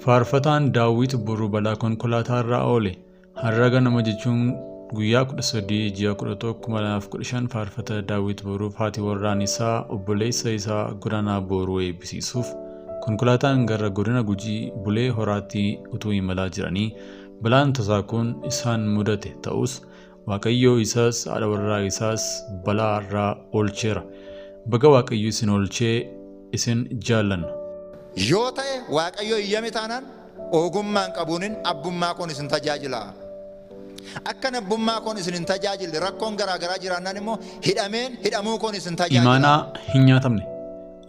Faarfataan Daawit Boruu balaa konkolaataa irraa oole. Har'a ganama jechuun guyyaa 13 ji'a 11 2015 faarfata Daawit Boruuf haati warraan isaa obboleessa isaa Godaanaa Boruu eebbisiisuuf konkolaataan gara godina Gujii Bulee Horaatti utuu imalaa jiranii balaan tasaa kun isaan mudate ta'us Waaqayyo isas haadha warraa isaas balaa irraa oolcheera. Baga Waaqayyo isin oolchee isin jaallanna. Yoo ta'e Waaqayyo eeyyame taanaan ogummaan qabuunin abbummaa koon isin tajaajila. Akkan abbummaa koon isin hin tajaajille rakkoon garaa garaa jiraannaan immoo hidhameen hidhamuu koon isin tajaajila. Imaanaa hin nyaatamne.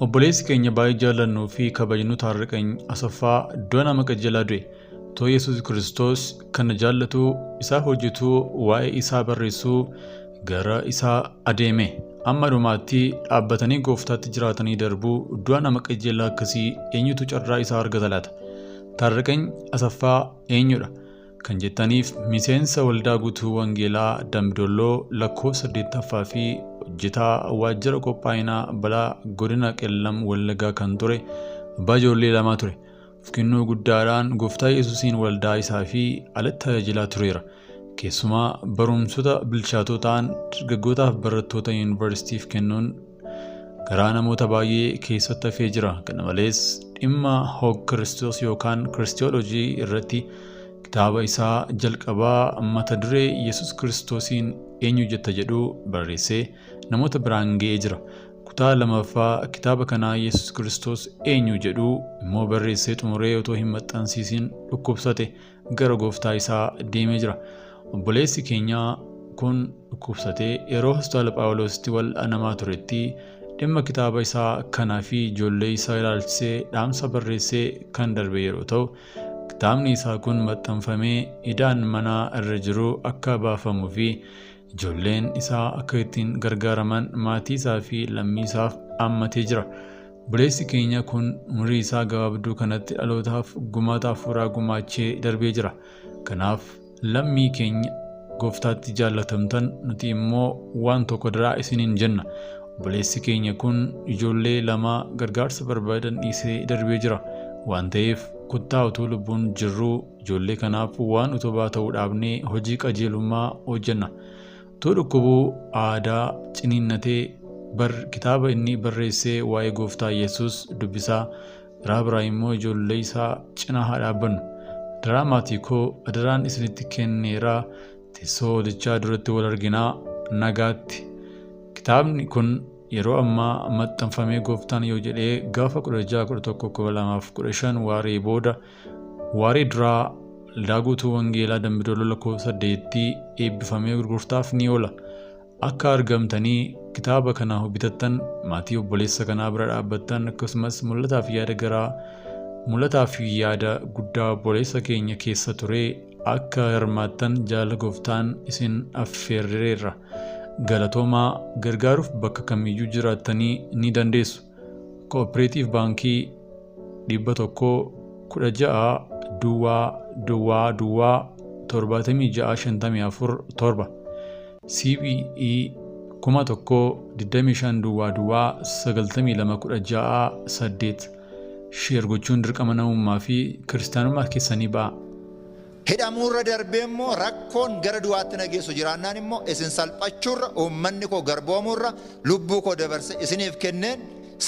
Obboleessi keenya baay'ee jaallannuu fi kabajnu Taarriqany Asaffaa du'a nama qajeelaa du'e. Otoo Yesuus Kiristoos kana jaallatuu, isaaf hojjetuu, waa'ee isaa barreessuu gara isaa adeeme. Amma dhumaatti dhaabbatanii gooftaatti jiraatanii darbuu du'a nama qajeelaa akkasii eenyutu carraa isaa argata laata? Taarraqany Asaffaa eenyudha? Kan jettaniif miseensa waldaa guutuu wangeelaa Dambidolloo lakkoofsa 8ffaa fi hojjetaa waajjira qophaa'inaa balaa godina Qellam Wallaggaa kan ture abbaa ijoollee lamaa ture. Of kennuu guddaadhaan Gooftaa Yesuusiin waldaa isaa fi alatti tajaajilaa tureera. Keessumaa barumsota bilchaatoo ta'an dargaggootaaf barattoota yuunivarsiitiif kennuun garaa namoota baay'ee keessatti hafee jira. Kana malees dhimma hog Kiristoos yookaan Kiristiyoolojii irratti kitaaba isaa jalqabaa mata duree Yesuus Kiristoosiin eenyu jetta jedhu barreessee namoota biraan ga'ee jira. Kutaa lamaffaa kitaaba kanaa Yesus Kiristoos eenyu jedhu immoo barreessee xumuree otoo hin maxxansiisin dhukkubsate gara gooftaa isaa deemee jira. Obboleessi keenya kun dhukkubsatee yeroo hospitaala Phaawuloositti wal'aanamaa turetti dhimma kitaaba isaa kanaa fi ijoollee isaa ilaalchisee dhaamsa barreessee kan darbe yeroo ta'u, kitaabni isaa kun maxxanfamee idaan manaa irra jiru akka baafamuu fi Ijoolleen isaa akka ittiin gargaaraman maatii isaa fi lammii isaaf dhaammatee jira. Obboleessi keenya kun umurii isaa gabaabduu kanatti dhalootaaf gumaata hafuuraa gumaachee darbee jira. Kanaaf lammii keenya gooftaatti jaallatamtan nuti immoo waan tokko daraa isiniin jenna. Obboleessi keenya kun ijoollee lama gargaarsa barbaadan dhiisee darbee jira. Waan ta'eef kottaa utuu lubbuun jirruu Ijoollee kanaaf waan utubaa ta'u dhaabnee hojii qajeelummaa hojjenna. Utuu dhukkubuu aadaa ciniinnatee bar kitaaba inni barreessee waa'ee gooftaa Yesuus dubbisaa garaa biraa immoo ijoollee isaa cinaa haa dhaabbannu. Adaraa maatii koo adaraan isinitti kenneeraa teessoo hoolichaa duratti wal arginaa nagaatti. Kitaabni kun yeroo ammaa maxxanfamee gooftaan yoo jedhee gaafa 16 11 2015 waaree booda Waaree duraa Waldaa Guutuu Wangeelaa Dambidolloo lakkoofsa 8tti eebbifamee gurgurtaaf ni oola. Akka argamtanii kitaaba kana bitattan, maatii obboleessa kanaa bira dhaabbattan akkasumas mul'ataa fi yaada garaa mul'ataa fi yaada guddaa obboleessa keenya keessa ture akka hirmaattan jaalala gooftaan isin affeerreerra. Galatoomaa gargaaruuf bakka kamiyyuu jiraattanii ni dandeessu. Kooppireetiiv Baankii 100 16 duwwaa duwwaa duwwaa 76 54 7 CBE 1000 25 duwwaa duwwaa 92 16 8 Share gochuun dirqama namummaa fi kiristaanummaa keessanii ba'aa. Hidhamuurra darbee immoo rakkoon gara du'aatti na geessu jiraannaan immoo isin salphachuurra, uummanni koo garboomuurra lubbuu koo dabarse isiniif kenneen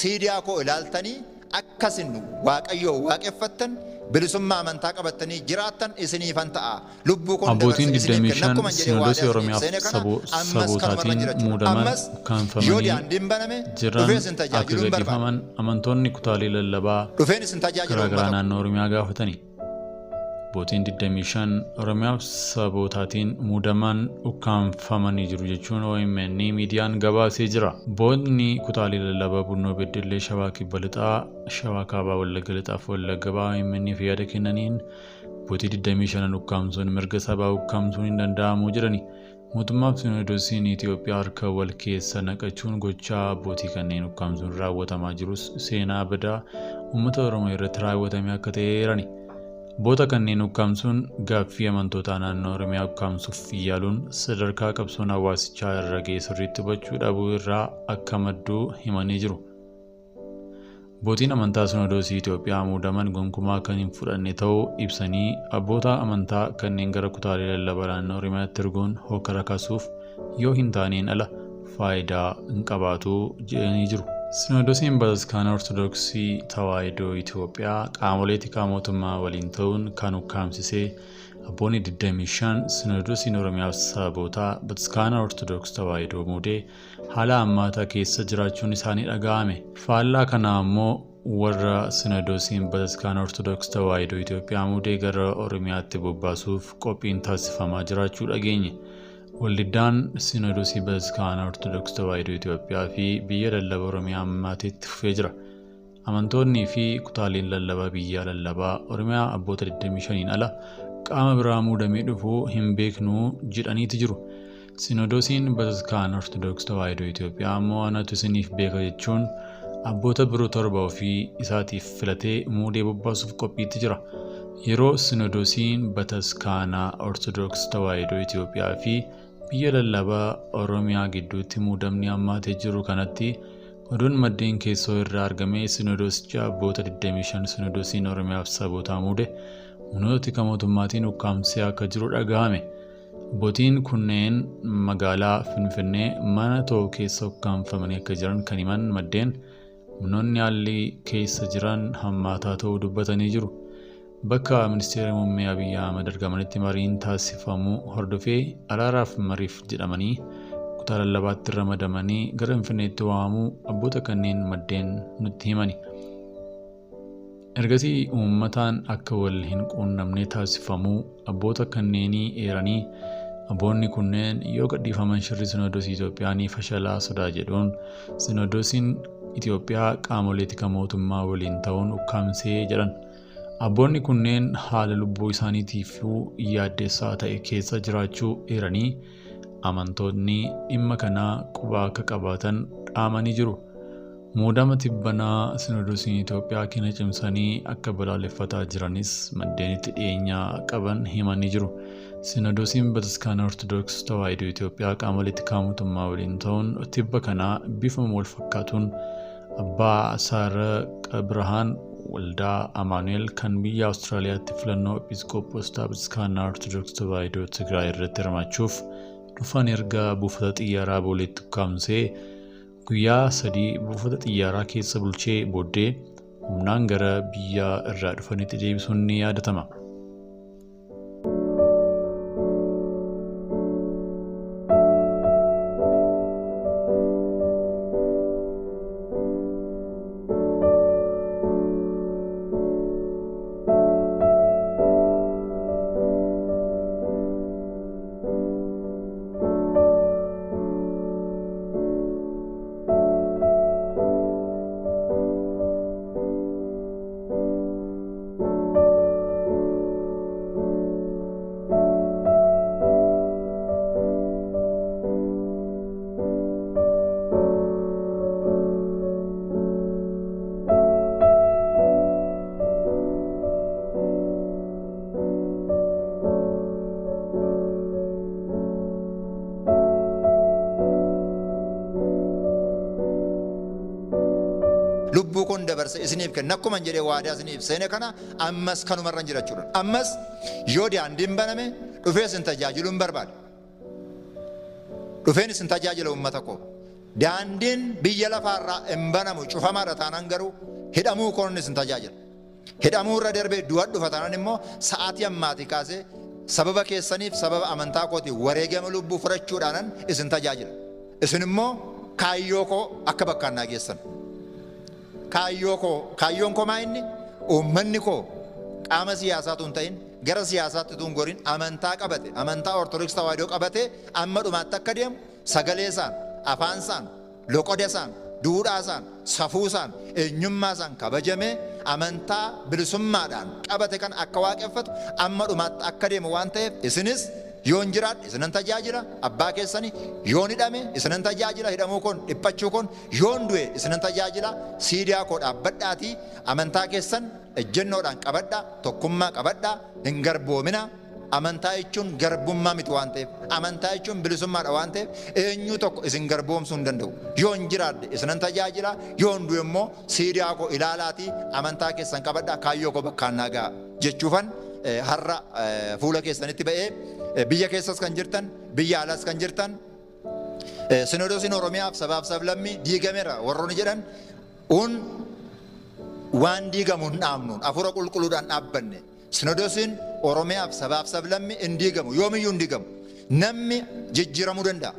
siidiyaa koo ilaaltanii akka isin Waaqayyoo waaqeffattan bilisummaa amantaa qabattanii jiraattan isiniifan ta'a. Lubbuu koon Abbootiin dabarse isiniif kenna 25 akkuman jedhee Sinoodosii waadaa isiniif Oromiyaaf seene kana ammas kanumarran sabotaatiin jira jechuudha. muudaman Ammas yoo ukkaamfamanii daandiin baname jiran dhufee isin akka tajaajiluun barbaada. gadhiifaman amantoonni kutaalee lallabaa Dhufeen isin tajaajila garaa garaa uummata koo. naannoo Oromiyaa gaafatani. Abbootiin 25 Oromiyaaf sabootaatiin muudaman ukkaamfamanii jiru jechuun OMN miidiyaan gabaasee jira. Abbootni kutaalee lallabaa Bunnoo Beddellee, Shawaa Kibba Lixaa, Shawaa Kaabaa, Wallagga Lixaa fi Wallagga Bahaa OMN'f yaada kennaniin abbootii 25 ukkaamsuun mirga sabaa ukkaamsuun hin danda'amu jedhani. Mootummaa fi Sinoodosiin Itoophiyaa harka wal keessa naqachuun gochaa abbootii kanneen ukkaamsuun raawwatamaa jirus seenaa badaa uummata Oromoo irratti raawwatame akka ta'e eerani. Abboota kanneen ukkaamsuun gaaffii amantootaa naannoo Oromiyaa ukkaamsuuf yaaluun sadarkaa qabsoon hawaasichaa irra ga'e sirriitti hubachuu dhabuu irraa akka maddu himanii jiru. Abbootiin amantaa Sinodoosii Itoophiyaa muudaman gonkumaa kan hin fudhanne ta'uu ibsanii abboota amantaa kanneen gara kutaalee lallabaa naannoo Oromiyaatti erguun hokkara kaasuuf yoo hin taaneen ala faayidaa hin qabaatu jedhanii jiru. Sinodoosiin Bataskaana Ortodoksii Tawaahidoo Itoophiyaa qaamolee tikaa mootummaa waliin ta'uun kan ukkaamsisee abboonni 25 Sinodoosiin Oromiyaaf sababootaa Bataskaana Ortodoks Tawaahidoo muudee haala hammaataa keessa jiraachuun isaanii dhaga'ame. Faallaa kanaa immoo warra Sinodoosiin Bataskaana Ortodoks Tawaahidoo Itoophiyaa muudee gara Oromiyaatti bobbaasuuf qophiin taasifamaa jiraachuu dhageenye. Waldiddaan Sinodoosii Bataskaana Ortodoks Tawaahidoo Itoophiyaa fi biyya lallaba Oromiyaa ammaateetti fufee jira. Amantoonnii fi kutaaleen lallabaa biyya lallabaa Oromiyaa abboota 25n ala qaama biraa muudamee dhufuu hin beeknu jedhaniiti jiru. Sinodoosiin Bataskaana Ortodoks Tawaahidoo Itoophiyaa ammoo anatu isiniif beeka jechuun abboota biroo torba ofii isaatiif filatee muudee bobbaasuuf qophiitti jira. Yeroo Sinodoosiin Bataskaana Ortodoks Tawaahidoo Itoophiyaa fi biyya lallabaa Oromiyaa gidduutti muudamni hammaatee jiru kanatti oduun maddeen keessoo irraa argame Sinodoosicha abboota 25 Sinodoosiin Oromiyaaf sabootaa muude humnoota tika mootummaatiin ukkaamsee akka jiru dhagahame. Abbootiin kunneen magaalaa Finfinnee mana tokko keessa ukkaamfamanii akka jiran kan himan maddeen humnoonni haalli keessa jiran hammaataa ta'uu dubbatanii jiru. Bakka ministeera muummee Abiyyi Ahmad argamanitti mariin taasifamuu hordofee araaraaf mariif jedhamanii kutaa lallabaatti ramadamanii gara Finfinneetti waamamuu abboota kanneen maddeen nutti himani. Ergasii uummataan akka wal hin quunnamne taasifamuu abboota kanneenii eeranii abboonni kunneen yoo gadhiifaman shirri Sinodoosii Itoophiyaa ni fashalaa sodaa jedhuun Sinodoosiin Itoophiyaa qaamolee tika mootummaa waliin ta'uun ukkaamsee jedhan. Abboonni kunneen haala lubbuu isaaniitiifuu yaaddeessaa ta'e keessa jiraachuu eeranii amantoonni dhimma kanaa quba akka qabaatan dhaamanii jiru. Muudama tibbanaa Sinodoosiin Itoophiyaa kina cimsanii akka balaaleffataa jiranis maddeen itti dhiyeenyaa qaban himanii jiru. Sinodoosiin Bataskaana Ortodoks Tawaahidoo Itoophiyaa qaamolee tikaa mootummaa waliin ta'uun tibba kanaa bifa wal fakkaatuun Abbaa Saara Birhaan Waldaa Amaanu'el kan biyya Awustiraaliyaatti filannoo Episkoopostaa Bataskaanaa Ortodoks Tawaahidoo Tigraay irratti hirmaachuuf dhufan erga buufata xiyyaaraa Booleetti ukkaamsee guyyaa sadii buufata xiyyaaraa keessa bulchee booddee humnaan gara biyya irraa dhufanitti deebisuun ni yaadatama. Lubbuu koon dabarse isiniif kenna akkuma jedhee waadaa isiniif seene kana ammas kanumarra jira jechuudha. Ammas yoo daandiin baname dhufee isin tajaajiluu hin barbaada. Dhufeen isin tajaajila uummata koo. Daandiin biyya lafaarraa hin banamu cufamaadha taanaan garuu hidhamuu koon isin tajaajila. Hidhamuu irra darbee du'a dhufa taanaan immoo sa'aatii ammaatii kaasee sababa keessaniif sababa amantaa kootiif wareegama lubbuu fudhachuudhaanan isin tajaajila. Isin immoo kaayyoo koo akka bakkaan naa geessan. Kaayyoo koo kaayyoon koo maa inni uummanni koo qaama siyaasaatu hin ta'in gara siyaasaatti utuu hin gorin amantaa qabate amantaa Ortodoksii Tawaahidoo qabate amma dhumaatti akka deemu sagalee isaan afaan isaan loqoda isaan duudhaa isaan safuu isaan eenyummaa isaan kabajamee amantaa bilisummaadhaan qabate kan akka waaqeffatu amma dhumaatti akka deemu waan ta'eef isinis yoon jiraadhe isinan tajaajila abbaa keessanii yoon hidhame isinan tajaajila hidhamuu koon dhiphachuu koon yoon du'e isinan tajaajila siidaa koo dhaabbadhaatii amantaa keessan ejjennoodhaan qabadhaa tokkummaa qabadhaa hin garboomina Amantaa jechuun garbummaa miti waan ta'eef, amantaa jechuun bilisummaadha waan ta'eef, eenyu tokko isin garboomsuu hin danda'u. Yoo hin jiraadde isinan tajaajila, yoo hin du'e immoo siidaa koo ilaalaatii amantaa keessan qabadhaa, kaayyoo koo bakkaan naa ga'a jechuufan har'a fuula keessanitti ba'ee, biyya keessas kan jirtan, biyya alaas kan jirtan, Sinodoosiin Oromiyaaf sabaaf sablammii diigameera warroonni jedhan un waan diigamu hin dhaabnuun hafuura qulqulluudhaan dhaabbanne. Sinodoosiin Oromiyaaf sabaaf sablammii hin diigamu, yoomiyyuu hin diigamu. Namni jijjiiramuu danda'a.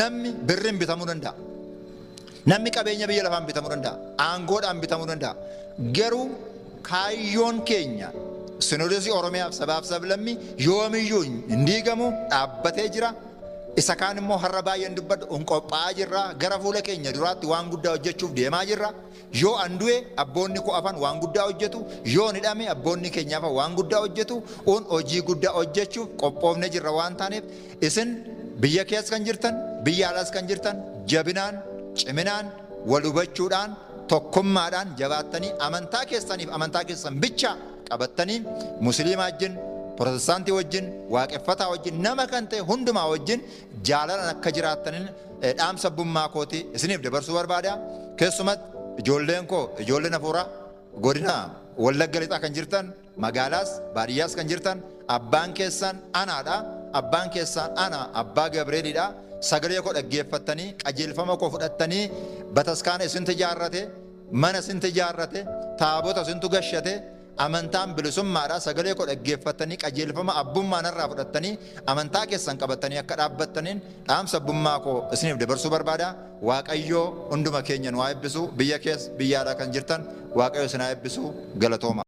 Namni birriin bitamuu danda'a. Namni qabeenya biyya lafaan bitamuu danda'a. Aangoodhaan bitamuu danda'a. Garuu kaayyoon keenya Sinodoosii Oromiyaaf sabaaf sablammii yoomiyyuu hin diigamu, dhaabbatee jira. Isa kaan immoo har'a baay'een dubbadhu, hin qophaa'aa jirra. Gara fuula keenya duraatti waan guddaa hojjechuuf deemaa jirra. Yoo an du'e abboonni koo afan waan guddaa hojjetu, yoo ni hidhame abboonni keenya afan waan guddaa hojjetu. Un hojii guddaa hojjechuuf qophoofne jirra waan taaneef, isin biyya keessa kan jirtan, biyya alaas kan jirtan, jabinaan, ciminaan, wal hubachuudhaan, tokkummaadhaan jabaattanii amantaa keessaniif amantaa keessan bicha qabattanii musliimaa wajjin, protestaantii wajjin, waaqeffataa wajjin, nama kan ta'e hundumaa wajjin jaalalaan akka jiraattaniin dhaamsa abbummaa kootii isiniif dabarsuu barbaada. Keessumatti ijoolleen koo, ijoolleen hafuuraa godina Wallagga Lixaa kan jirtan, magaalaas baadiyyaas kan jirtan, abbaan keessan anaadha. Abbaan keessan ana, abbaa Gabreelidha. Sagalee koo dhaggeeffattanii, qajeelfama koo fudhattanii, bataskaana isintu ijaarrate, mana isintu ijaarrate, taabota isintu gashate, amantaan bilisummaadha. Sagalee koo dhaggeeffattanii qajeelfama abbummaa narraa fudhattanii amantaa keessan qabattanii akka dhaabbattaniin dhaamsa abbummaa koo isiniif dabarsuu barbaada. Waaqayyoo hunduma keenya nu haa eebbisu. Biyya keessa, biyya alaa kan jirtan, Waaqayyo isin haa eebbisu. Galatooma.